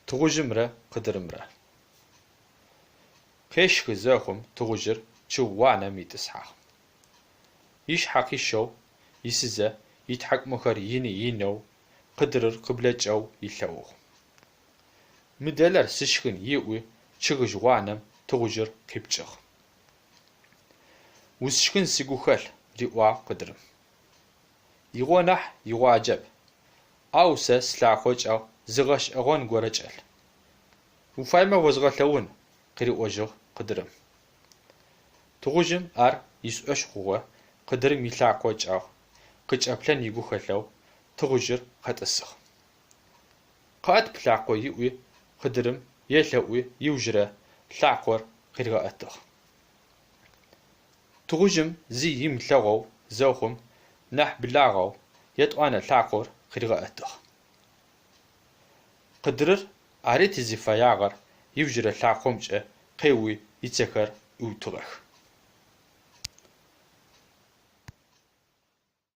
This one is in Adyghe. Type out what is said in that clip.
Тыгъужъымрэ къыдырымрэ. Къещхы зэхъум тыгъужъыр чъыг гъуанэм итӏысхьагъ. Ышъхьэ къищэу исызэ ытхьакӏумэхэр ины-инэу къыдырыр къыблэкӏэу ылъэгъугъ. Мы делэр сшхын ыӏуи чъыгыжъ гъуанэм тыгъужъыр къипкӏыгъ. Усшхын сигухэлъ, риӏуагъ къыдырым. Игъо нахь игъуаджэп, ау сэ слъакъо чӏэгъ зы гъэшӏэгъон горэ чӏэлъ. Уфаемэ озгъэлъэгъун, къыриӏожьыгъ къыдырым. Тыгъужъым ар ышӏошъ хъугъэ, къыдырым ылъакъо чӏэгъ къычӏэплъэн игухэлъэу тыгъужъыр къэтӏысыгъ. Къэӏэт плъакъо ыӏуи къыдырым елъэӏуи иужьрэ лъакъор къыригъэӏэтыгъ. Тыгъужъым зи ымылъэгъоу зэхъум нахь благъэу етӏуанэ лъакъор къыригъэӏэтыгъ. Къыдырыр арыти зыфэягъэр иужьрэ лъакъомкӏэ къеуи ыцэхэр ыутыгъэх.